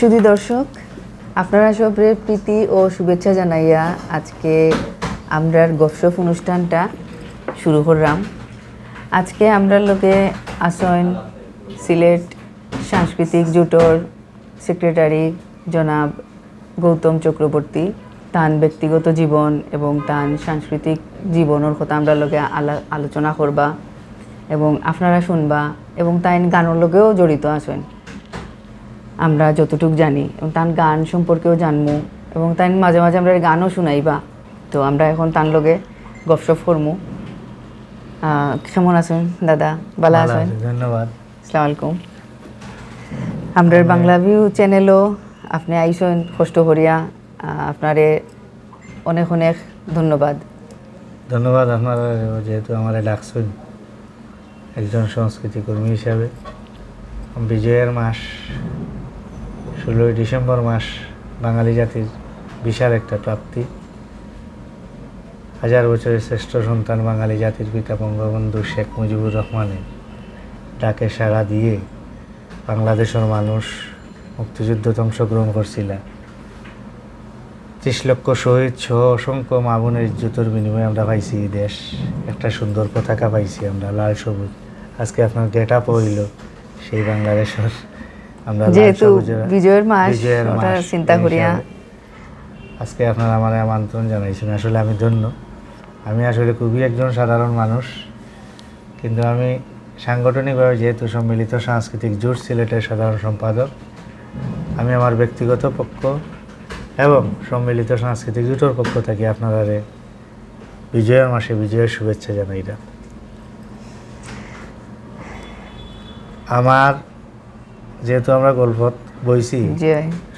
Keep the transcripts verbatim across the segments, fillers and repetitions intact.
সুধী দর্শক, আপনারা সবরে প্রীতি ও শুভেচ্ছা জানাইয়া আজকে আমরার গপশপ অনুষ্ঠানটা শুরু করলাম। আজকে আমরার লগে আছইন সিলেট সাংস্কৃতিক জোটর সেক্রেটারি জনাব গৌতম চক্রবর্তী। তান ব্যক্তিগত জীবন এবং তান সাংস্কৃতিক জীবনর কথা আমরার লগে আলা-, আলোচনা করবা এবং আপনারা শুনবা এবং তাইন গানর লগেও জড়িত আছইন, আমরা যতটুক জানি, এবং তান গান সম্পর্কেও জানমু এবং তাইন মাঝে মাঝে আমরারে গানও শুনাইবা। তো আমরা এখন তান লগে গপশপ করমু। আহ, কেমন আছইন দাদা? ভালা আছইন? আছি, ধন্যবাদ। আসসালামু আলাইকুম। আমরার বাংলা ভিউ চ্যানেলও আপনি আইছইন কষ্ট করিয়া, আহ, আপনারে অনেক অনেক ধন্যবাদ। ধন্যবাদ আপনারা, যেহেতু আমারে ডাকছইন একজন সংস্কৃতি কর্মী হিসাবে। বিজয়ের মাস, ষোলোই ডিসেম্বর মাস, বাঙালি জাতির বিশাল একটা প্রাপ্তি। হাজার বছরের শ্রেষ্ঠ সন্তান বাঙালি জাতির পিতা বঙ্গবন্ধু শেখ মুজিবুর রহমানের ডাকে সাড়া দিয়ে বাংলাদেশের মানুষ মুক্তিযুদ্ধত অংশগ্রহণ করছিলা। ত্রিশ লক্ষ শহীদ সহ অসংখ্য মা বোনের ইজ্জতর বিনিময়ে আমরা পাইছি এই দেশ। একটা সুন্দর পতাকা পাইছি আমরা, লাল সবুজ। আজকে আপনার গেট আপ হইল সেই বাংলাদেশের। আমরা লাল যেহেতু সবুজের বিজয়ের মাস, বিজয়ের ওটা মাস, চিন্তা এই করিয়া। হিসাবে আজকে আপনারা আমারে আমন্ত্রণ জানাইছেন, আসলে আমি ধন্য। আমি আসলে খুবই একজন সাধারণ মানুষ, কিন্তু আমি সাংগঠনিকভাবে যেহেতু সম্মিলিত সাংস্কৃতিক জোট সিলেটের সাধারণ সম্পাদক, আমি আমার ব্যক্তিগত পক্ষ এবং সম্মিলিত সাংস্কৃতিক জোটর পক্ষ থেকে আপনারারে বিজয়ের মাসে বিজয়ের শুভেচ্ছা জানাইলাম। আমার, যেহেতু আমরা গল্পত বইছি, জি।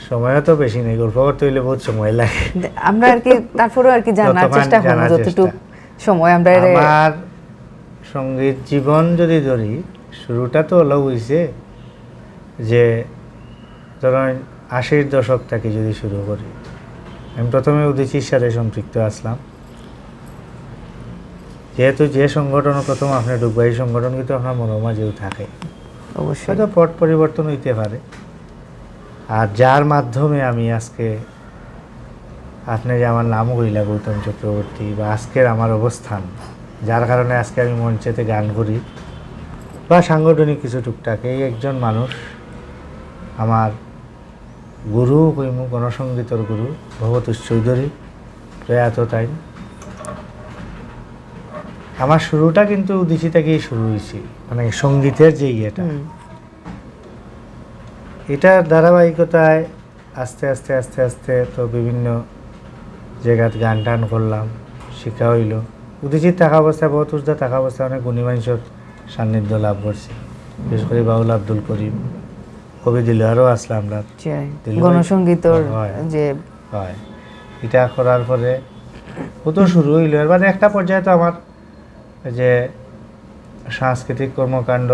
সময়ও তো বেশি নেই, গল্প করতে হইলে বহুত সময় লাগে। আমরা আর কি, তারপরেও আর কি জানার যতক্ষণ চেষ্টা করবো, জানার যতটুকু চেষ্টা। সময় আমরা এর আমার সঙ্গীত জীবন যদি ধরি, শুরুটা তো হলো হইছে যে, ধরেন, আশির দশক থেকে যদি শুরু করি, আমি প্রথমে উদীচীর সাথে সম্পৃক্ত আসলাম। যেহেতু যে সংগঠন প্রথম আপনি ঢুকবা, এই সংগঠন কিন্তু আপনার মনের মাঝেও থাকে। অবশ্যই। হয়তো পট পরিবর্তন হইতে পারে। আর যার মাধ্যমে আমি আজকে, আপনি যে আমার নাম কইলা গৌতম চক্রবর্তী, বা আজকের আমার অবস্থান, যার কারণে আজকে আমি মঞ্চেতে গান করি বা সাংগঠনিক কিছু টুকটাক, এই একজন মানুষ আমার গুরু কইমু, গণসঙ্গীতর গুরু ভবতোষ চৌধুরী, প্রয়াত তাইন। আমার শুরুটা কিন্তু উদীচী থেকেই শুরু হয়েছে, মানে সঙ্গীতের যে ইয়েটা। হুম। এটার ধারাবাহিকতায় আস্তে আস্তে আস্তে আস্তে তো বিভিন্ন জায়গাত গান টান করলাম, শিক্ষা হইল। উদীচীত থাকা অবস্থায়, ভবতোষ দা থাকা অবস্থায় অনেক গুণী মানুষের সান্নিধ্য লাভ করছি, বিশেষ করে বাউল আব্দুল করিম, কবি দিলওয়ারও আসলাম আমরা। জি, দিলওয়ার গণসঙ্গীতর হয়। যে হয়, এটা করার পরে ও তো শুরু হইল, এর বাদে একটা পর্যায়ে তো আমার যে সাংস্কৃতিক কর্মকাণ্ড,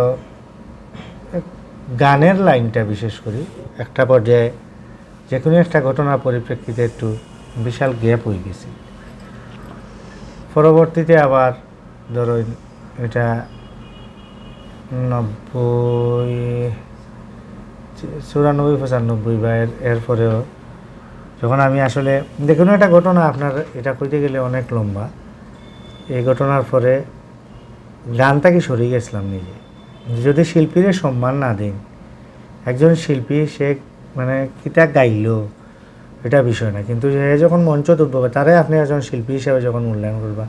গানের লাইনটা বিশেষ করি, একটা পর্যায়ে যে কোনো একটা ঘটনার পরিপ্রেক্ষিতে একটু বিশাল গ্যাপ হয়ে গেছে। পরবর্তীতে আবার ধরো এটা নব্বই, চুরানব্বই, পঁচানব্বই বা এর, এরপরেও যখন আমি আসলে যে কোনো একটা ঘটনা, আপনার এটা কইতে গেলে অনেক লম্বা, এই ঘটনার পরে গান থাকি সরে গেছিলাম নিজে। যদি শিল্পীরে সম্মান না দিন, একজন শিল্পী সে মানে কিতা গাইলো, এটা বিষয় না, কিন্তু সে যখন মঞ্চত উঠবো, তারে আপনি একজন শিল্পী হিসাবে যখন মূল্যায়ন করবা,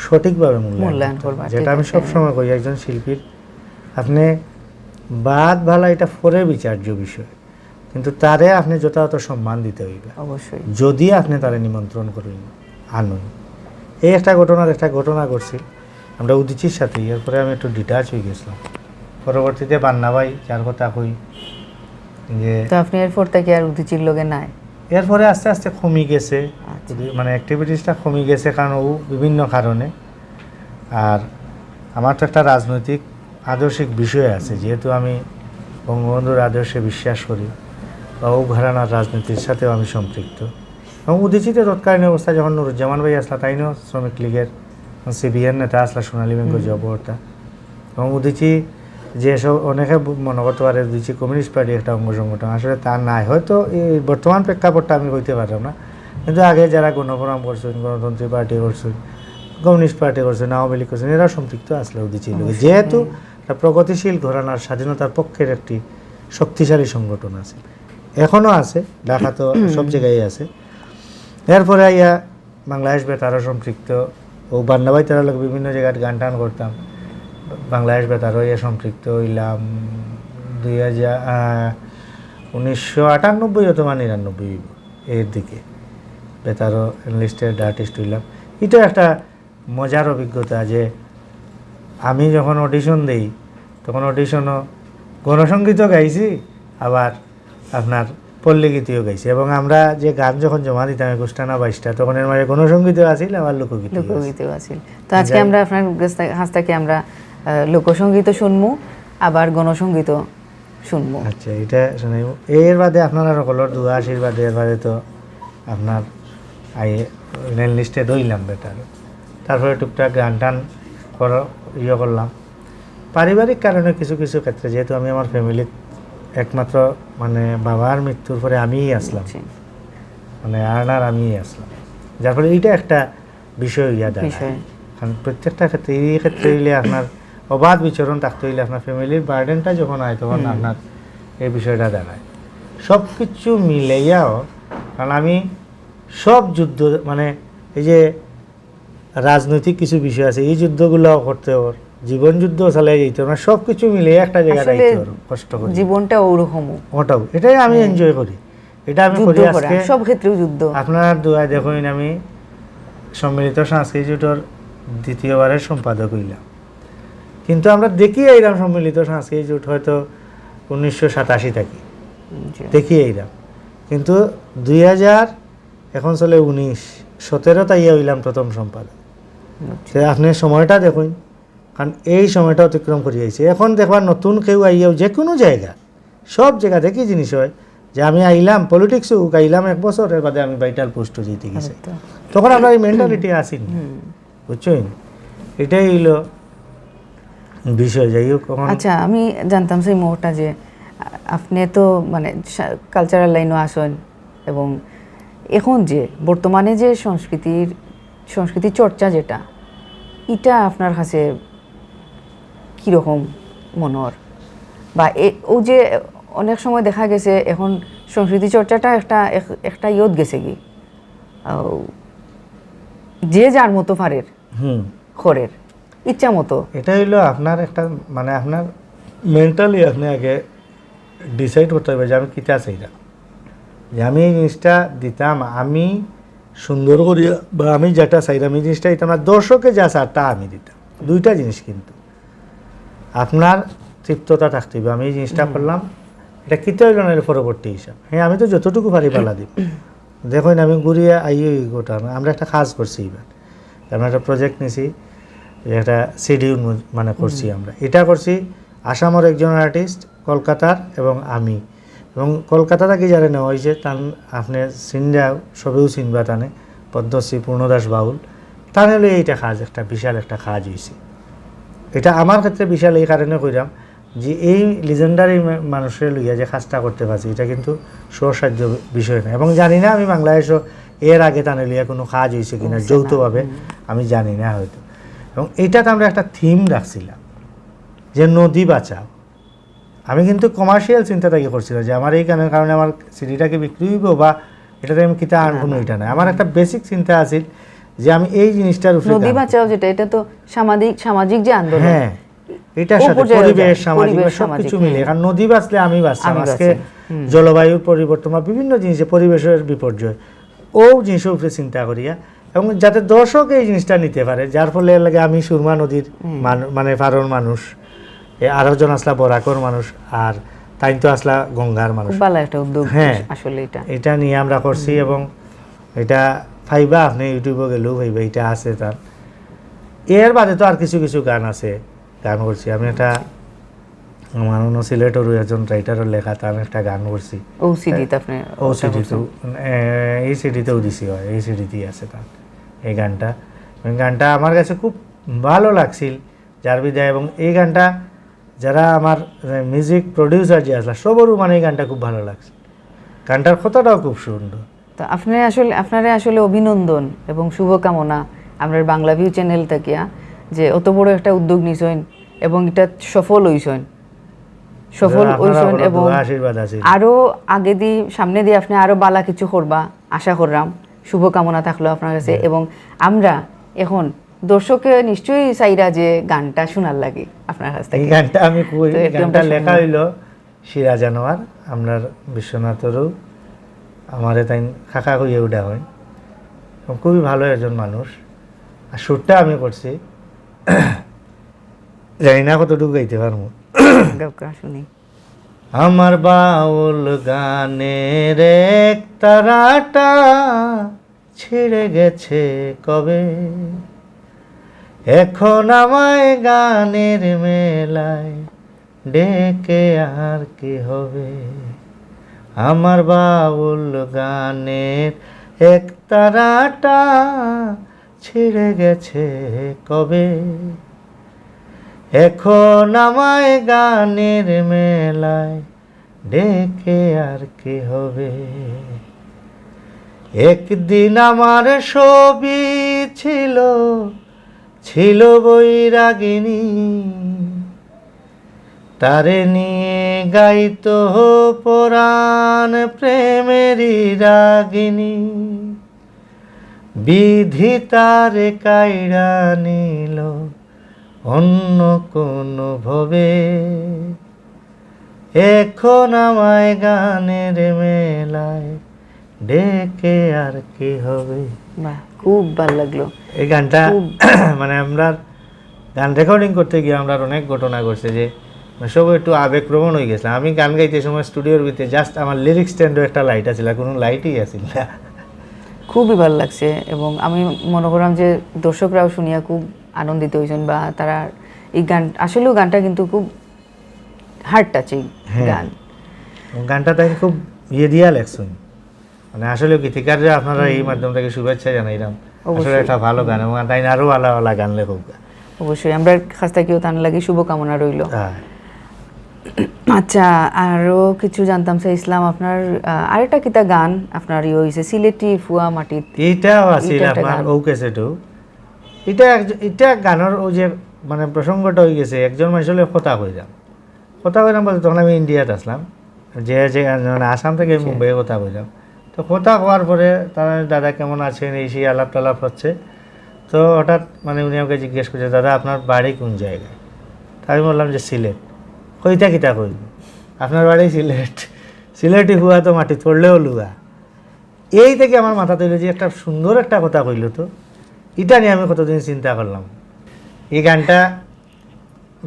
সঠিকভাবে মূল্যায়ন মূল্যায়ন করতে হবে। করবা, যেটা ঠিক আমি আছে। সবসময় কই, একজন শিল্পীর আপনি বাদ ভালা এটা পরে বিচার্য বিষয়, কিন্তু তারে আপনি যথাযথ সম্মান দিতে হইবে। অবশ্যই। যদি আপনি তারে নিমন্ত্রণ করইন, আনইন, এই একটা ঘটনার একটা ঘটনা ঘটছিল, আমরা উদীচীর সাথে, এরপরে আমি একটু ডিটাচ হয়ে গেছিলাম। পরবর্তীতে বান্না ভাই, যার কথা কই, যে তো আপনি এরপর থেকে আর উদীচীর লগে নাই? এরপরে আস্তে আস্তে কমি গেছে, আচ্ছা। মানে অ্যাক্টিভিটিসটা কমি গেছে, কারণ ও বিভিন্ন কারণে। আর আমার তো একটা রাজনৈতিক আদর্শিক বিষয় আছে, যেহেতু আমি বঙ্গবন্ধুর আদর্শে বিশ্বাস করি বা ও ঘরানার রাজনীতির সাথেও আমি সম্পৃক্ত। এবং উদীচীতে তৎকালীন অবস্থায় যখন নুরুজ্জামান ভাই আসলা, তাইনও শ্রমিক লীগের সিবিএন নেতা আসলা, সোনালী ব্যাংকের হুম। জব করতা। এবং উদীচী যে সব অনেকে ব-, মনে করতে পারে যে কমিউনিস্ট পার্টি একটা অঙ্গ সংগঠন, আসলে তা নাই। হয়তো এই বর্তমান প্রেক্ষাপটটা আমি কইতে পারলাম না, কিন্তু আগে যারা গণফোরাম করছেন, গণতন্ত্রী পার্টি করছেন, কমিউনিস্ট পার্টি করছেন, আওয়ামী লীগ করছেন, এরা সম্পৃক্ত আসলে উদিচি লোকে। অবশ্যই, যেহেতু হ্যাঁ। একটা প্রগতিশীল ঘরানার স্বাধীনতার পক্ষের একটি শক্তিশালী সংগঠন আছে, এখনো আছে, ঢাকা তো সব জায়গায় আছে। এরপরে আইয়া বাংলাদেশ বেতারও সম্পৃক্ত, ও বান্নাবাই তারা লোক বিভিন্ন জায়গায় গান টান করতাম। বাংলাদেশ বেতারও ইয়ে সম্পৃক্ত হইলাম দুই হাজার, আহ, উনিশশো আটানব্বই অথবা নিরানব্বই এর দিকে বেতারও এনলিস্টেড আর্টিস্ট হইলাম। এটা একটা মজার অভিজ্ঞতা যে আমি যখন অডিশন দেই, তখন অডিশনও গণসঙ্গীতও গাইছি, আবার আপনার পল্লীগীতিও গাইছি। এবং আমরা যে গান যখন জমা দিতাম একুশটা না বাইশটা, তখন এর মাঝে গণসঙ্গীতও আছিল, আবার লোকগীতিও আছিল। লোকগীতিও আছিল। তো আজকে যাই- আমরা আপনার কাছ থা-, কাছ থেকে আমরা, আহ, লোকসঙ্গীতও শুনমু, আবার গণসঙ্গীতও শুনমু। আচ্ছা, এটা শুনাইব। এর বাদে আপনারা সকলের দোয়া আশীর্বাদ, এর বাদে তো আপনার আই এনলিস্টেড হইলাম বেতার। তারপরে টুকটাক গান টান কর-, ইয়ে করলাম। পারিবারিক কারণে কিছু কিছু ক্ষেত্রে, যেহেতু আমি আমার ফ্যামিলির একমাত্র, মানে, বাবার মৃত্যুর পরে আমিই আসলাম, জি। মানে, আর্নার আমিই আসলাম, যার ফলে এইটা একটা বিষয় হইয়া দাঁড়ায়। বিষয়। কারণ প্রত্যেকটা ক্ষেত্রে, এই ক্ষেত্রে হইলে আপনার অবাধ বিচরণ থাকতে হইলে আপনার ফ্যামিলির বার্ডেনটা যখন হয়, তখন হুম। আপনার এই বিষয়টা দাঁড়ায়। সব কিছু মিলাইয়াও, কারণ আমি সব যুদ্ধ, মানে, এই যে রাজনৈতিক কিছু বিষয় আছে, এই যুদ্ধগুলাও করতে ওর, জীবন যুদ্ধ চালাই যাইতে ওর, মানে, সব কিছু মিলে একটা জায়গায় আসলে যাইতে ওর, কষ্ট করি। জীবনটা ওরকমও। ওটাও, এটাই আমি হুম। এনজয় করি, এটা আমি যুদ্ধ করি। করা, আজকে সব ক্ষেত্রেও যুদ্ধ। আপনার দোয়ায় দেখইন আমি সম্মিলিত সাংস্কৃতিক জোটর দ্বিতীয়বারের সম্পাদক হইলাম, কিন্তু আমরা দেখি আইলাম সম্মিলিত সাংস্কৃতিক জোট হয়তো উনিশশো সাতাশি থাকি জি। দেখি আইলাম, কিন্তু দুই হাজার এখন চলে উনিশ, সতেরো তাইয়া হইলাম প্রথম সম্পাদক। আচ্ছা। তো আপনি সময়টা দেখইন, কারণ এই সময়টা অতিক্রম করি আইছে। এখন দেখবার নতুন কেউ আইয়াও যে কোনো জায়গা, সব জায়গা দেখি জিনিস হয় যে আমি আইলাম, পলিটিক্সও আইলাম এক বছর, এর বাদে আমি ভাইটাল পোস্টও যেতে গেছি। হয়তো। তখন আমরা এই মেন্টালিটি আসি না, হুম। বুঝছেন? এটাই হইল বিষয়। যাই হোক, এখন আচ্ছা, আমি জানতাম সেই মুহূর্তে যে, আ-, আপনি তো, মানে, সা-, কালচারাল লাইনও আসেন, এবং এখন যে বর্তমানে যে সংস্কৃতির, সংস্কৃতি চর্চা যেটা, এটা আপনার কাছে কীরকম মনে হয়? বা এ-, ও যে অনেক সময় দেখা গেছে এখন সংস্কৃতি চর্চাটা একটা, এক-, একটা ইয়ত গেছে কি, আহ, যে যার মতো পারের, হুম। করের, ইচ্ছা মতো। এটা হইলো আপনার একটা, মানে, আপনার মেন্টালি আপনি আগে ডিসাইড করতে হবে যে আমি কিতা চাইরাম, যে আমি এই জিনিসটা দিতাম, আমি সুন্দর করিয়া, বা আমি যেটা চাইরাম এই জিনিসটা দিতাম না, দর্শকে যা চার তা আমি দিতাম। দুইটা জিনিস কিন্তু আপনার তৃপ্ততা থাকতে হবে, আমি এই জিনিসটা হুম। করলাম, এটা কিতা হইলো না হইলো পরবর্তী হিসাব। হ্যাঁ, আমি তো যতটুকু পারি পালা দিব। দেখইন, আমি ঘুরিয়া আইও এই ঘটনা। আমরা একটা কাজ করছি এবার, আমরা একটা প্রজেক্ট নিছি, একটা সিডি উন্মো-, মানে করছি হুম। আমরা। এটা করছি আসামর একজন আর্টিস্ট, কলকাতার এবং আমি। এবং কলকাতা থাকি যারে নেওয়া হয়েছে, তান আপনি চিনরা, সবেও চিনবা তানে, পদ্মশ্রী পূর্ণদাস বাউল। তানে লইয়া এইটা কাজ, একটা বিশাল একটা কাজ হয়েছে। এটা আমার ক্ষেত্রে বিশাল এই কারণে কইরাম, যে এই লিজেন্ডারি মা-, মানুষরে লইয়া যে কাজটা করতে পারছি, এটা কিন্তু সহসাধ্য বিষয় না। এবং জানি না আমি বাংলাদেশও এর আগে তানে লইয়া কোনো কাজ হইছে কিনা, হইছে না। যৌথভাবে হুম। আমি জানি না হয়তো। এবং এইটাতে আমরা একটা থিম রাখছিলাম যে নদী বাঁচাও। আমি কিন্তু কমার্শিয়াল চিন্তা থাকি করছিলাম যে আমার এই গানের কারণে আমার সিডিটা কি বিক্রি হইব বা এটাতে আমি কিতা আর্ন না, কোনো না। এটা নাই। আমার একটা বেসিক চিন্তা আছিল যে আমি এই জিনিসটার উপরে নদী গান বাঁচাও যেটা, এটা তো সামাজিক, সামাজিক যে আন্দোলন। হ্যাঁ, এটা ও সাথে পর্যায়ে পরিবেশ, যায়, সামাজিক পরিবেশ, বা সবকিছু সামাজিক, মিলে। হ্যাঁ। কারণ নদী বাঁচলে আমি বাঁচতাম। আমি আজকে বাঁচি। হুম। জলবায়ুর পরিবর্তন বা বিভিন্ন জিনিসে পরিবেশের বিপর্যয়, ও জিনিসের উপরে চিন্তা করিয়া, এবং যাতে দর্শক এই জিনিসটা নিতে পারে, যার ফলে এর লাগে আমি সুরমা নদীর হুম। মান-, মানে পারর মানুষ, এ আরো জন আসলা বরাকর মানুষ, আর তাইন তো আসলা গঙ্গার মানুষ। খুব ভালো একটা উদ্যোগ হ্যাঁ। আসলে এটা। এটা নিয়ে আমরা করছি হুম। এবং এটা পাইবা, আপনি YouTube-এ গেলেও পাইবা, এটা আছে তার। এর বাদে তো আর কিছু কিছু গান আছে, গান করছি। আমি একটা, আমার অন্য সিলেটর একজন রাইটারর লেখা, তার একটা গান করছি। ও সিডিত আপনি ও ওটা সিডিত, করছেন? এ, এই সিডিতেও দিছি হয়, এই সিডিতেই আছে তার এই গানটা। ওই গানটা আমার কাছে খুব ভালো লাগছিল, যার বিদায়। এবং এই গানটা যারা আমার মিউজিক প্রডিউসার যে আসলা, সবরও মানে এই গানটা খুব ভালো লাগছে। গানটার কথাটাও খুব সুন্দর। তো আপনি আসলে, আপনারে আসলে অভিনন্দন এবং শুভকামনা আমরার বাংলা ভিউ চ্যানেল থাকিয়া, যে অত বড় একটা উদ্যোগ নিছইন এবং এটা সফল হইছইন, সফল আপনারা হইছইন বড় এবং দোয়া আশীর্বাদ আছে। আরো আগেদি, সামনেদি আপনি আরো বালা কিছু করবা আশা কররাম। শুভকামনা থাকলো আপনার কাছে। এবং আমরা এখন দর্শকে নিশ্চয়ই চাইরা যে গানটা শোনার লাগি আপনার কাছ এই থেকে। গানটা আমি কই, তো একটু গানটা আমরা শুনি। লেখা হইল শিরাজ আনোয়ার, আমরার বিশ্বনাথরও, আমারে তাই কাকা কইয়া উঠা হয়। এবং খুবই ভালো একজন মানুষ। আর সুরটা আমি করছি, জানি না কতটুকু গাইতে পারবো। গাউক্কা শুনি। আমার বাউল গানের এক তারাটা ছিঁড়ে গেছে কবে, এখন আমায় গানের মেলায় ডেকে আর কি হবে। আমার বাউল গানের এক তারাটা ছিঁড়ে গেছে কবে, এখন আমায় গানের মেলায় ডেকে আর কি হবে। একদিন আমার ছবি ছিল, ছিল বৈরাগিনী, তারে নিয়ে গাইতো পরাণ প্রেমেরই রাগিনী। বিধি তারে কাইড়া নিল অন্য কোনো ভবে, এখন আমায় গানের মেলায় ডেকে আর কি হবে। বাহ, খুব ভালো লাগলো। এই গানটা মানে আমরা গান রেকর্ডিং করতে গিয়ে আমরা অনেক ঘটনা ঘটছে যে মানে সব একটু আবেগপ্রবণ হয়ে গেছিলাম। আমি গান গাইতে সময় স্টুডিওর ভিতরে জাস্ট আমার লিরিক স্ট্যান্ডও একটা লাইট আছিল, আর কোনো লাইটই আছিল না। খুবই ভালো লাগছে এবং আমি মনে করলাম যে দর্শকরাও শুনিয়া খুব আনন্দিত হইছেন বা তারা এই গান, আসলেও গানটা কিন্তু খুব হার্ট টাচিং হ্যাঁ। গান। এবং গানটা তাই খুব ইয়ে দিয়া লেখছেন, মানে আসলে গীতিকাররা আপনারা এই মাধ্যম থেকে শুভেচ্ছা জানাইলাম। আসলে অবশ্যই। একটা ভালো গান এবং তাই আরো ভালো ভালো গান লেখক। অবশ্যই, আমরা কাছ থেকেও তার লাগি শুভকামনা রইল। হ্যাঁ। আচ্ছা, আরো কিছু জানতাম চাইছিলাম আপনার, আহ, আরেকটা কিতা গান আপনার ইয়ে হইছে, সিলেটি ফুয়া মাটিত। এইটাও আছিল এটা একটা আপনার গান। ও ক্যাসেটও। এটা এক, এটা গানের ওই যে মানে প্রসঙ্গটা হয়ে গেছে, একজন মানুষের লগে কথা কইলাম, কথা কইলাম বলতে তখন আমি ইন্ডিয়াত আসলাম, যে যে মানে আসাম থেকে মুম্বাইয়ে কথা কইলাম। তো কথা কওয়ার পরে তারা, "দাদা কেমন আছেন?" এই সেই আলাপ টালাপ হচ্ছে। তো হঠাৎ মানে উনি আমাকে জিজ্ঞেস করছে, "দাদা, আপনার বাড়ি কোন জায়গায়?" তা আমি বললাম যে, "সিলেট।" "কইতা কিতা কইল, আপনার বাড়ি সিলেট, সিলেটি ফুয়া তো মাটিত পড়লেও লুয়া।" এই থেকে আমার মাথাত অইল যে একটা সুন্দর একটা কথা কইল তো, এটা নিয়ে আমি কতদিন চিন্তা করলাম। এই গানটা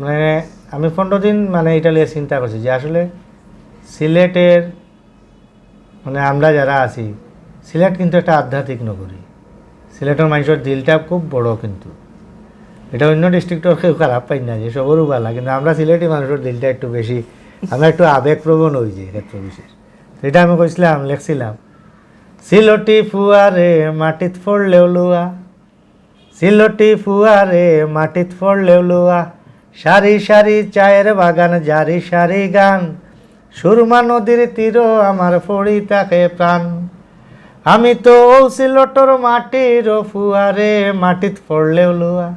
মানে আমি পনেরো দিন মানে এটা নিয়ে চিন্তা করছি যে আসলে সিলেটের মানে আমরা যারা আছি, সিলেট কিন্তু একটা আধ্যাত্মিক নগরী। সিলেটের মানুষের দিলটা খুব বড়, কিন্তু এটা অন্য ডিস্ট্রিক্টর কেউ খারাপ পাই না যে সবরও বালা, কিন্তু আমরা সিলেটি মানুষের দিলটা একটু বেশি, আমরা একটু আবেগপ্রবণ হই যে ক্ষেত্র বিশেষ। তো এটা আমি কইছিলাম, লেখছিলাম, "সিলটি ফুয়ারে মাটিত পড়লেও লুয়া, সিলটি ফুয়ারে মাটিত পড়লেও লুয়া, সারি সারি চায়ের বাগান, জারি সারি গান, সুরমা নদীর তীরও আমার পড়ি থাকে প্রাণ। আমি তো ও সিলটর মাটির ফুয়ারে মাটিত পড়লেও লুয়া।"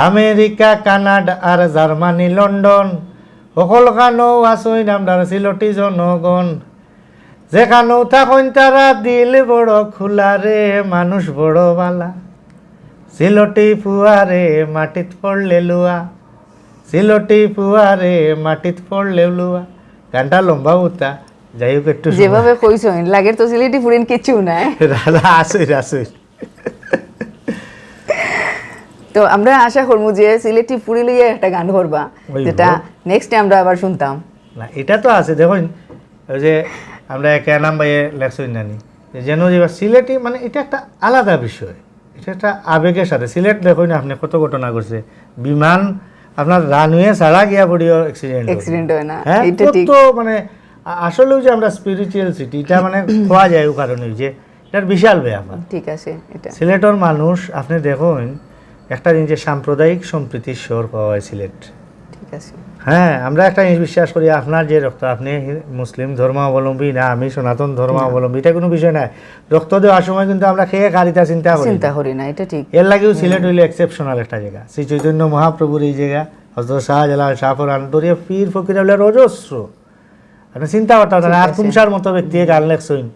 আমেরিকা, কানাডা আর জার্মানি, লন্ডন, হকলখানো আছইন আমরার সিলটি জনগণ। যেখানো থাকইন তারা দিল বড় খোলা রে, মানুষ বড় বালা। সিলটি ফুয়ারে মাটিত পড়লে লুয়া, সিলটি ফুয়ারে মাটিত পড়লে লুয়া। গানটা লম্বা উতা, যাই হোক একটু শুনো। যেভাবে কইছইন, লাগের তো সিলেটি ফুরিন কিচ্ছু নাই। দাদা, আসুন, আসুন। তো আমরা আশা করমু যে সিলেটি ফুরি লইয়া একটা গান করবা, ওই যেটা হোক। নেক্সট টাইম আমরা আবার শুনতাম। না, এটা তো আছে, দেখুন, ওই যে আমরা একে নাম বাইয়ে লেখছইন নানি, যে যেন যে সিলেটি, মানে, এটা একটা আলাদা বিষয়, এটা একটা আবেগের সাথে। সিলেট দেখুন না আপনি কত ঘটনা ঘটছে, বিমান আপনার রানওয়ে ছাড়া গিয়া পড়িও অ্যাক্সিডেন্ট। অ্যাক্সিডেন্ট হয় না, হ্যাঁ, এটা ঠিক। তো মানে আ-, আসলেও যে আমরা স্পিরিচুয়াল সিটি, এটা মানে খোয়া যায় ও কারণে যে এটার বিশাল ব্যাপার। ঠিক আছে, এটা সিলেটর মানুষ আপনি দেখুন, একটা জিনিস যে সাম্প্রদায়িক সম্প্রীতির শহর কওয়া হয় সিলেট। হ্যাঁ, আমরা একটা জিনিস বিশ্বাস করি, আপনার যে রক্ত, আপনি মুসলিম ধর্মাবলম্বী না, আমি সনাতন ধর্মাবলম্বী, এটা কোনো বিষয় নয়। রক্ত দেওয়ার সময় কিন্তু আমরা কে কার ইতা চিন্তা করি না। চিন্তা করি না, এটা ঠিক। এর লাগিও সিলেট হইলো এক্সেপশনাল একটা জায়গা। শ্রী চৈতন্য মহাপ্রভুর এই জায়গা, হযরত শাহজালাল, শাহপরান, ধরিয়া পীর ফকির, অইলে রজস্র। আপনি চিন্তা করতে পারতেন না, আর কুমসার মতো ব্যক্তি গান লেখছইন।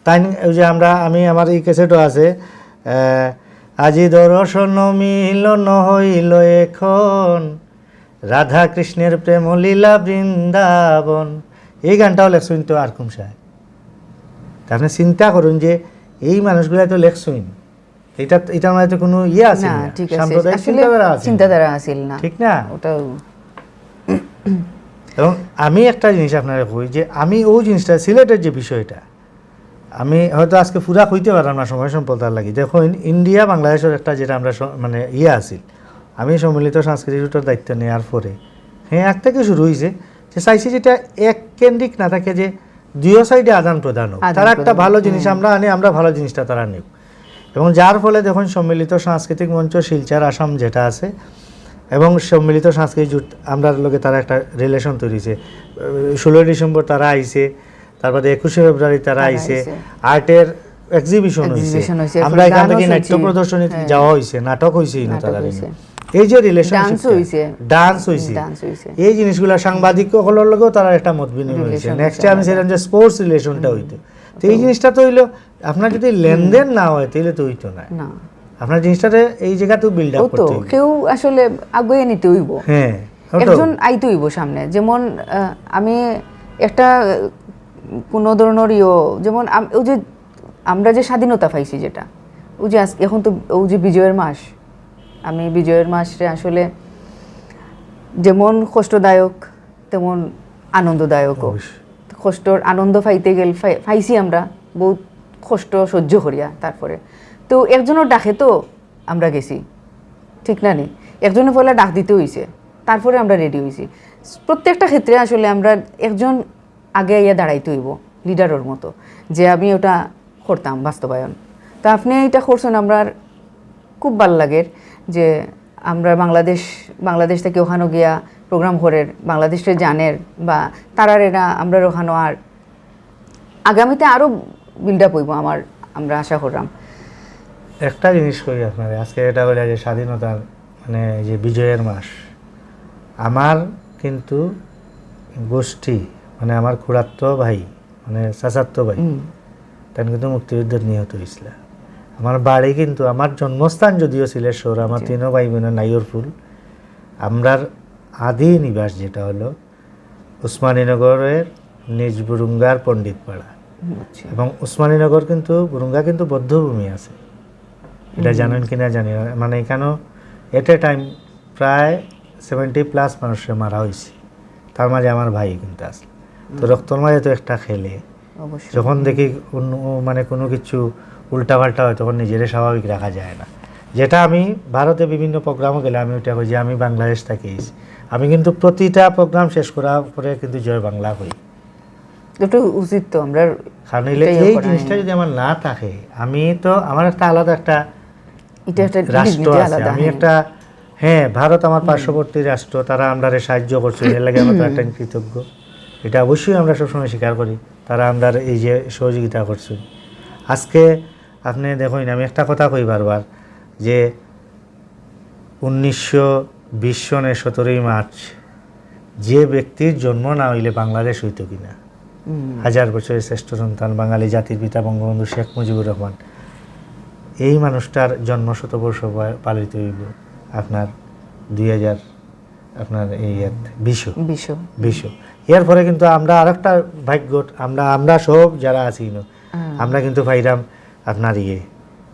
তাই নি, ওই যে আমরা, আমি, আমার এই ক্যাসেটও আছে, আহ, "আজি দর্শন মিলন হইল এখন, রাধা কৃষ্ণের প্রেম লীলা বৃন্দাবন।" এই গানটাও লেখছইন তো আরকুম সাহেব। তা আপনি চিন্তা করুন যে এই মানুষগুলা তো লেখছইন, এটা, এটার মধ্যে তো কোনো ইয়ে আছে না, না, ঠিক আছে। সাম্প্রদায়িক আসলে চিন্তাধারা আছে না। চিন্তাধারা আছিল না। ঠিক না? ওটাও। এবং আমি একটা জিনিস আপনারে কই যে আমি ওই জিনিসটা, সিলেটের যে বিষয়টা, আমি হয়তো আজকে পুরা কইতে পারলাম না সময় স্বল্পতার লাগি। দেখইন, ইন্ডিয়া বাংলাদেশের একটা, যেটা আমরা স-, মানে ইয়ে আছিল, আমি সম্মিলিত সাংস্কৃতিক জোটের দায়িত্ব নেওয়ার পরে, হ্যাঁ, এক থেকে শুরু হইছে, যে চাইছি যেটা এক কেন্দ্রিক না থাকে, যে দুইও সাইডে আদান প্রদান হোক। আদান তারা একটা প্রদান, ভালো জিনিস হুম। আমরা আনি, আমরা ভালো জিনিসটা তারা নিক। এবং যার ফলে দেখইন সম্মিলিত সাংস্কৃতিক মঞ্চ শিলচর আসাম যেটা আছে, এবং সম্মিলিত সাংস্কৃতিক জোট, আমরার লগে তারা একটা রিলেশন তৈরি হইছে। আহ, ষোলোই ডিসেম্বর তারা আইছে, তারপরে একুশে ফেব্রুয়ারি তারা তারা আইছে, আইছে। আর্টের এক্সিবিশন হইছে। এক্সিবিশন হইছে, আমরা এরপরে এখান থেকে গানও নাট্য শুনছি। প্রদর্শনী হ্যাঁ। যাওয়া হইছে, নাটক হইছে ইনো নাটক তারা হইছে। নিয়ে। এই যে রিলেশনশিপ, ডান্স হইছে। ডান্স হইছে। ডান্স হইছে। এই জিনিসগুলা সাংবাদিক সকলের লগেও তারা একটা মত বিনিময় হইছে। রিলেশন নেক্সট হইছে টাইম আলাদা। সেরকম যে স্পোর্টস রিলেশনটা হইতো। তো এই জিনিসটা তো হইলো, আপনার যদি লেনদেন না হয়, তাহলে তো হইতো না। না। আপনার জিনিসটাতে এই জায়গাতেও বিল্ড আপ ও তো, করতে হইবে। কেউ আসলে আগুয়ে নিতে হইব। হ্যাঁ, ওটাও। একজন আইতে হইব সামনে। যেমন, আহ, আমি একটা, আহ, কোনো ধরনের ইয়ো, যেমন আম-, ওই যে আমরা যে স্বাধীনতা পাইছি যেটা, ওই যে আজ-, এখন তো ওই যে বিজয়ের মাস, আমি বিজয়ের মাসে আসলে যেমন কষ্টদায়ক তেমন আনন্দদায়কও। অবশ্যই। কষ্টর আনন্দ পাইতে গেল, পাই-, পাইছি আমরা বহুত কষ্ট সহ্য করিয়া। তারপরে তো একজনের ডাকে তো আমরা গেছি, ঠিক না নি? একজনে পয়লা ডাক দিতে হইছে, তারপরে আমরা রেডি হইছি। প্রত্যেকটা ক্ষেত্রে আসলে আমরা একজন আগে আইয়া দাঁড়াইতে হইব লিডারর মতো, যে আমি ওটা করতাম বাস্তবায়ন। তো আপনি এটা করছেন, আমরা খুব ভালো লাগের যে আমরা বাংলাদেশ, বাংলাদেশ থেকে ওখানো গিয়া প্রোগ্রাম করের, বাংলাদেশে জানের বা তারার এরা আমরা ওখানো আর আগামীতে আরো বিল্ড আপ হইব আমার, আমরা আশা করলাম। একটা জিনিস কই আপনারে, আজকে এটা হইলে যে স্বাধীনতার, মানে, এই যে বিজয়ের মাস, আমার কিন্তু গোষ্ঠী, মানে, আমার খুড়াত্ত ভাই, মানে, চাচাত্ত ভাই, হুম। তান কিন্তু মুক্তিযুদ্ধত নিহত হইছিল। আমার বাড়ি কিন্তু, আমার জন্মস্থান যদিও সিলেট শহর, আমার জি। তিনও ভাই বোনের নাইয়র ফুল। আমরার আদি নিবাস যেটা হলো উসমানীনগরের নিজ বুরুঙ্গার পণ্ডিতপাড়া। আচ্ছা। এবং উসমানীনগর কিন্তু, বুরুঙ্গা কিন্তু বধ্যভূমি আছে, এটা হুম। জানেন কিনা জানি না। মানে, এখানেও এট এ টাইম প্রায় সেভেন্টি প্লাস মানুষের মারা হইছে, তার মাঝে আমার ভাই কিন্তু আছে। তো হুম। রক্তর মাঝে তো একটা খেলে। অবশ্যই। যখন দেখি অন্য, মানে, কোনো কিছু উল্টাপাল্টা হয়, তখন নিজেরে স্বাভাবিক রাখা যায় না। যেটা আমি ভারতে বিভিন্ন প্রোগ্রামও গেলে আমি ওটা কই যে আমি বাংলাদেশ থেকে এসেছি। আমি কিন্তু প্রতিটা প্রোগ্রাম শেষ করার পরে কিন্তু জয় বাংলা কই। একটু উচিত তো আমরা কারণ হইলে এটাই এই করা জিনিসটা হয়নি। যদি আমার না থাকে, আমি তো, আমার একটা আলাদা একটা এটা একটা রাষ্ট্র dignity আছে, আলাদা, আমি হ্যাঁ। একটা, হ্যাঁ, ভারত আমার পার্শ্ববর্তী রাষ্ট্র, তারা আমরারে সাহায্য করছে, এর লাগি আমরা তো একটা কৃতজ্ঞ। এটা অবশ্যই আমরা সবসময় স্বীকার করি, তারা আমরার এই যে সহযোগিতা করছে। আজকে আপনি দেখইন, আমি একটা কথা কই বারবার, যে উনিশশো বিশ সনের সতেরোই মার্চ যে ব্যক্তির জন্ম না হইলে বাংলাদেশ হইতো কিনা, হুম। হাজার বছরের শ্রেষ্ঠ সন্তান, বাঙালি জাতির পিতা বঙ্গবন্ধু শেখ মুজিবুর রহমান, এই মানুষটার জন্ম শতবর্ষ পা-, পালিত হইব আপনার দুই হাজার, আপনার এই ইয়াত, বিশো। বিশো। বিশো। এরপরে কিন্তু আমরা আরেকটা ভাগ্য, আমরা, আমরা সব যারা আছি ইনো, হুম। আমরা কিন্তু পাইলাম আপনার ইয়ে,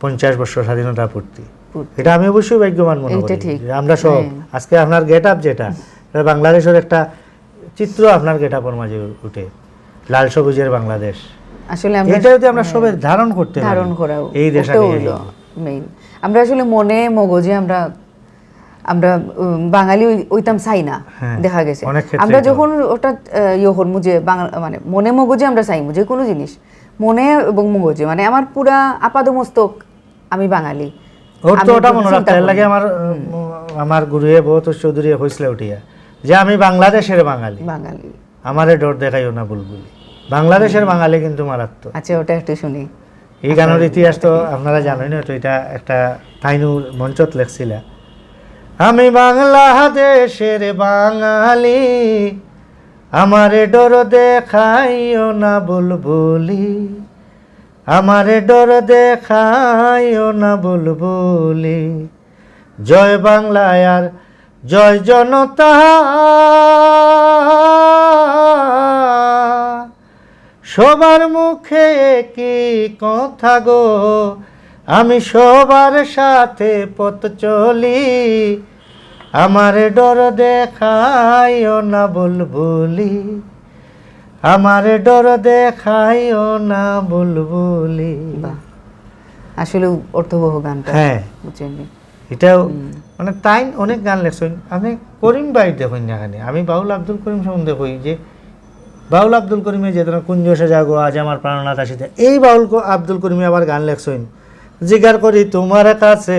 পঞ্চাশ বছর স্বাধীনতা পূর্তি। পূর্তি। এটা আমি অবশ্যই ভাগ্যবান মনে এইটা করি। ঠিক। যে আমরা সব, হ্যাঁ। আজকে আপনার গেট আপ যেটা, এটা বাংলাদেশের একটা চিত্র আপনার গেট আপের মাঝে উঠে, লাল সবুজের বাংলাদেশ। আসলে আমরা এটা যদি আমরা হ্যাঁ। সবাই ধারণ করতে পারি, ধারণ করা, এই দেশ ওটা আগে হইলো এগিয়ে। মেইন। আমরা আসলে মনে মগজে আমরা, আমরা, উম, বাঙালি হই-, হইতাম চাই না, হ্যাঁ, দেখা গেছে। অনেক ক্ষেত্রে আমরা এটা যখন হয়। ওটা, আহ, ইয়ে করমু যে বাংলা, মানে, মনে মগজে আমরা চাইমু যে কোনো জিনিস, মনে এবং মগজে, মানে, আমার পুরা আপাদমস্তক আমি বাঙালি। ওর তো আমি ওটা মনে চিন্তা রাখতে করি। লাগে আমার, উম, আমার গুরুয়ে বহুত চৌধুরী হয়েছিল উঠিয়া। যে আমি বাংলাদেশের বাঙালি, বাঙালি। আমারে ডর দেখাইও না বুলবুলি। বাংলাদেশের বাঙালি কিন্তু মারাত্মক। আচ্ছা, ওটা একটু শুনি। এই গানের ইতিহাস তো আপনারা জানেন, তো এটা একটা তাইনু মঞ্চত লেখছিলা। আমি বাংলাদেশের বাঙালি, আমারে ডর দেখাইও না বুলবুলি, আমারে ডর দেখাইও না বুলবুলি। জয় বাংলা আর জয় জনতা, সবার মুখে একই কথা গো, আমি সবার সাথে পথ চলি, আমারে ডর দেখাইও না বুলবুলি, আমারে ডর দেখাইও না বুলবুলি। বাহ, আসলে অর্থবহ গানটা। হ্যাঁ। বুঝছেন নি? এটাও মানে তাইন অনেক গান লেখছইন। আপনি করিম ভাই দেখইন না কেনে, আমি বাউল আব্দুল করিম সম্বন্ধে কই যে বাউল আব্দুল করিমে যে ধরনের কুঞ্জ সাজাগো আজ আমার প্রাণনাথ আসিতে, এই বাউল ক-, আব্দুল করিমে আবার গান লেখছইন। জিগার করি তোমার কাছে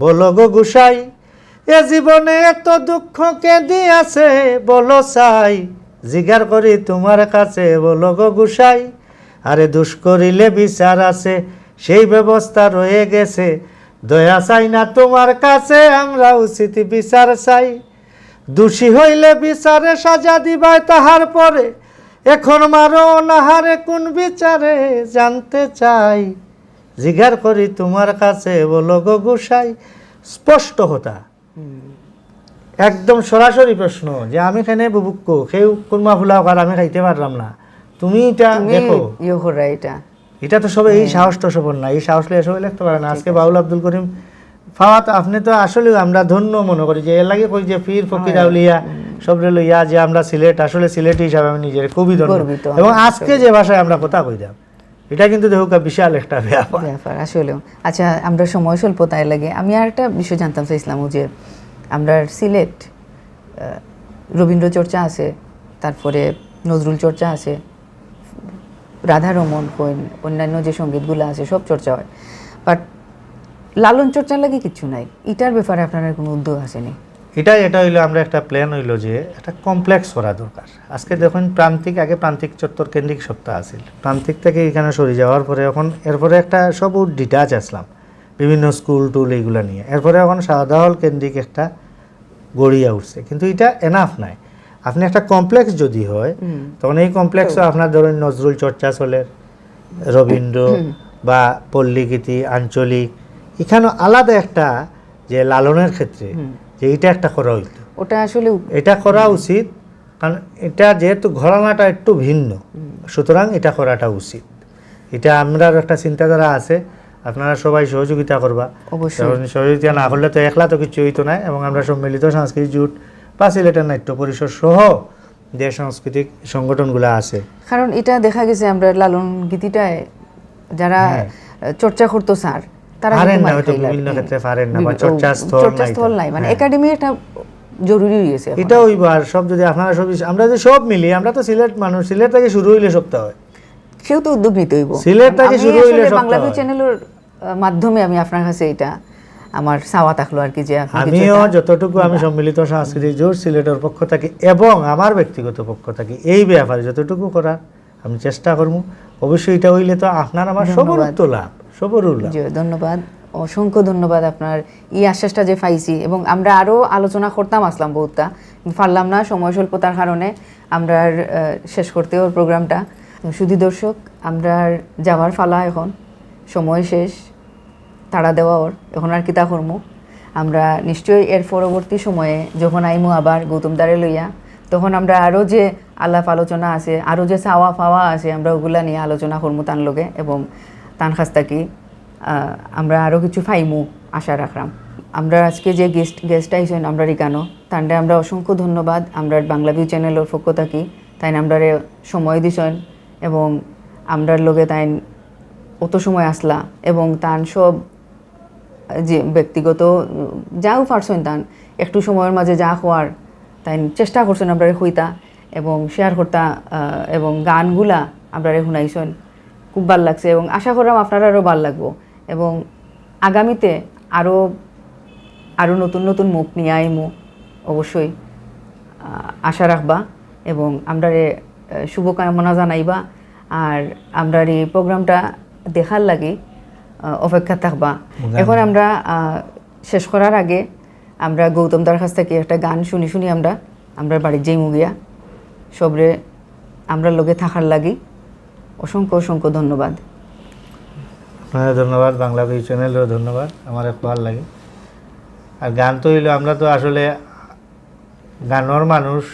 বলো গো গুসাই, এ জীবনে এত দুঃখ কে দিয়াছে বলো চাই। জিগার করি তোমার কাছে বলো গো গুসাই, আরে দুষ করিলে বিচার আছে, সেই ব্যবস্থা রয়ে গেছে। দয়া চাই না তোমার কাছে, আমরা উচিত বিচার চাই। দোষী হইলে বিচারে সাজা দিবায় তাহার পরে, এখন মারো অনাহারে কোন বিচারে জানতে চাই। জিগার করি তোমার কাছে বলো গো গুসাই। স্পষ্ট কথা, একদম সরাসরি প্রশ্ন যে আমি কেনে বুভুক্ষ, কেউ কুরমা ফুলাও আর আমি খাইতে পারলাম না, তুমি এটা তুমি দেখো। ইয়ে কররা এটা। এটা তো সবে এই সাহস তো সবর না, এই সাহস লিয়ে সবে লিখতে পারে না। আজকে বাউল আব্দুল করিম পাওয়া তো আপনি তো আসলে আমরা ধন্য মনে করি যে এর লাগে কই যে পীর ফকির আউলিয়া সবরে লইয়া যে আমরা সিলেট, আসলে সিলেটি হিসাবে আমি নিজের খুবই ধন্য। গর্বিত এবং আমরা আজকে যে ভাষায় আমরা কথা কইতাম, এটা কিন্তু দেখো বিশাল একটা ব্যাপার। ব্যাপার আসলেও। আচ্ছা, আমরা সময় স্বল্পতায় লাগে, আমি আর একটা বিষয় জানতাম চাইছিলাম, ওই যে আমরা সিলেট আহ, রবীন্দ্র চর্চা আছে, তারপরে নজরুল চর্চা আছে, রাধারমন কইন, অন্যান্য যে সঙ্গীতগুলো আছে সব চর্চা হয়, বাট লালন চর্চার লাগে কিচ্ছু নাই। এটার ব্যাপারে আপনার কোনো উদ্যোগ আছে নি? এটা এটা হইলো আমরা একটা প্ল্যান হইলো যে একটা কমপ্লেক্স করা দরকার। আজকে দেখুন প্রান্তিক, আগে প্রান্তিক চত্বর কেন্দ্রিক সপ্তাহ আছিল, প্রান্তিক থেকে এখানে সরে যাওয়ার পরে এখন এরপরে একটা সব ডিটাচ আসলাম, বিভিন্ন স্কুল টুল এইগুলা নিয়ে। এরপরে এখন সাদা হল কেন্দ্রিক একটা গড়িয়া উঠছে, কিন্তু এটা এনাফ নাই। আপনি একটা কমপ্লেক্স যদি হয়, তখন এই কমপ্লেক্সও আপনার ধরুন নজরুল চর্চা চলের, রবীন্দ্র বা পল্লীগীতি, আঞ্চলিক, এখানে আলাদা একটা যে লালনের ক্ষেত্রে যে এটা একটা করা হইতো, ওটা আসলে এটা করা উচিত। কারণ এটা যেহেতু ঘরানাটা একটু ভিন্ন, সুতরাং এটা করাটা উচিত। এটা আমরার একটা চিন্তাধারা আছে, আপনারা সবাই সহযোগিতা করবা। অবশ্যই। কারণ সহযোগিতা না করলে তো একলা তো কিছু হইতো না। এবং আমরা সম্মিলিত সাংস্কৃতিক জোট বা সিলেটের নাট্য পরিষদ সহ যে সাংস্কৃতিক সংগঠনগুলো আছে, কারণ এটা দেখা গেছে আমরা লালন গীতিটায় যারা হ্যাঁ। আহ, চর্চা করতো স্যার, তারা পারেন কিন্তু না, মার হয়তো খাইলা। বিভিন্ন হুম। ক্ষেত্রে পারেন না, বা বিভিন্ন- চর্চা ও, স্থল চর্চা নাই স্থল তো। নাই, মানে হ্যাঁ। একাডেমি একটা জরুরি হয়ে গেছে এখন। এটা ওই আর সব যদি আপনারা সব, আমরা যদি সব মিলি, আমরা তো সিলেট মানুষ, সিলেট থেকে শুরু হইলে সবটা হয়। কেউ তো উদ্যোগ নিতে হইব। সিলেট থেকে আমি শুরু হইলে আসলে সবটা বাংলা হয়। চ্যানেলের আহ, মাধ্যমে আমি আপনার কাছে এটা আমার চাওয়া থাকলো আর কি, যে আপনি কিছু আমিও একটা যতটুকু আমি সম্মিলিত সাংস্কৃতিক জোট সিলেটের পক্ষ থাকি এবং আমার ব্যক্তিগত পক্ষ থাকি এই ব্যাপারে যতটুকু করার আমি চেষ্টা করবো। অবশ্যই এটা হইলে তো আপনার আমার সবরই তো লাভ, সবরই লাভ। জি, ধন্যবাদ, অসংখ্য ধন্যবাদ আপনার এই আশ্বাসটা যে পাইছি, এবং আমরা আরো আলোচনা করতাম আসলাম বহুতটা, কিন্তু পারলাম না সময় স্বল্পতার কারণে। আমরা আর, আহ, শেষ করতে ওর প্রোগ্রামটা। তো শুধু দর্শক, আমরা আর যাওয়ার ফালা এখন, সময় শেষ, তাড়া দেওয়া ওর, এখন আর কিতা করমু। আমরা নিশ্চয়ই এর পরবর্তী সময়ে যখন আইমু আবার গৌতম দারে লইয়া, তখন আমরা আরো যে আলাপ আলোচনা আছে, আরো যে চাওয়া পাওয়া আছে, আমরা ওগুলা নিয়ে আলোচনা করমু তান লগে, এবং তান কাছ থাকি, আহ, আমরা আরো কিছু পাইমু আশা রাখলাম। আমরা আজকে যে গেস্ট গেস্ট আইছেন আমরা রিকানো, তানরে আমরা অসংখ্য ধন্যবাদ। আমরা বাংলা ভিউ চ্যানেলের পক্ষ থাকি তাইন আমরারে সময় দিছেন এবং আমরার লগে তাইন অত সময় আসলা এবং তান সব যে ব্যক্তিগত, উম, যাও পারছেন তান একটু সময়র মাঝে যা হওয়ার তাইন চেষ্টা করছেন আমরারে কইতা এবং শেয়ার করতা, আহ, এবং গানগুলা আমরারে শুনাইছেন। খুব ভালো লাগছে এবং আশা করলাম আপনারারও ভালো লাগবো এবং আগামীতে আরও আরও নতুন নতুন মুখ নিয়ে আইমু অবশ্যই। আহ, আশা রাখবা এবং আমরারে, আহ, শুভকামনা জানাইবা। আর আমরার এই প্রোগ্রামটা দেখার লাগি, আহ, অপেক্ষা থাকবা। এখন আমরা, আহ, শেষ করার আগে আমরা গৌতম দার কাছ থাকি একটা গান শুনি, শুনি আমরা, আমরা বাড়িত যাইমু গিয়া। সবরে আমরার লগে থাকার লাগি অসংখ্য অসংখ্য ধন্যবাদ। আপনারে ধন্যবাদ, বাংলা বিউ চ্যানেলরেও ধন্যবাদ, আমারে খুব ভালা লাগে। আর গান তো অইলো, আমরা তো আসলে গানর মানুষ,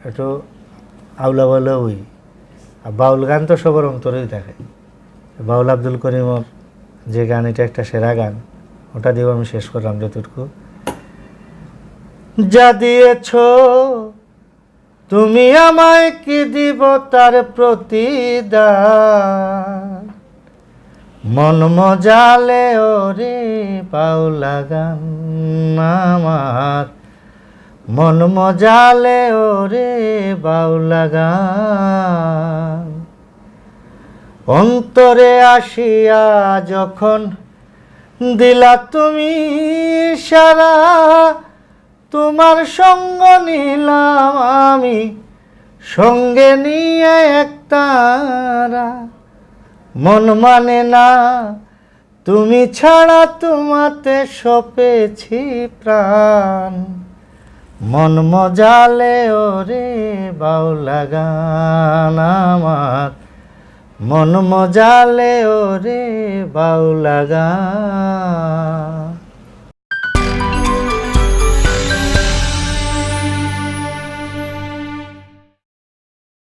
একটু আউলা বাউলা অই, আর বাউল গান তো সবর অন্তরেই থাকে। বাউল আব্দুল করিমর যে গান, ইটা একটা সেরা গান, ওটা দিয়েও আমি শেষ করলাম যতটুকু। যা দিয়েছ তুমি আমায়, কি দিব তার প্রতিদান? মন মজালে ওরে বাউলা গান আমার, মন মজালে ওরে বাউলা গান। অন্তরে আসিয়া যখন দিলা তুমি সারা, তোমার সঙ্গ নিলাম আমি, সঙ্গে নিয়ে এক তারা। মন মানে না তুমি ছাড়া, তোমাতে সপেছি প্রাণ। মন মজালে ওরে বাউলা গান আমার, মন মজালে ওরে বাউলা গান।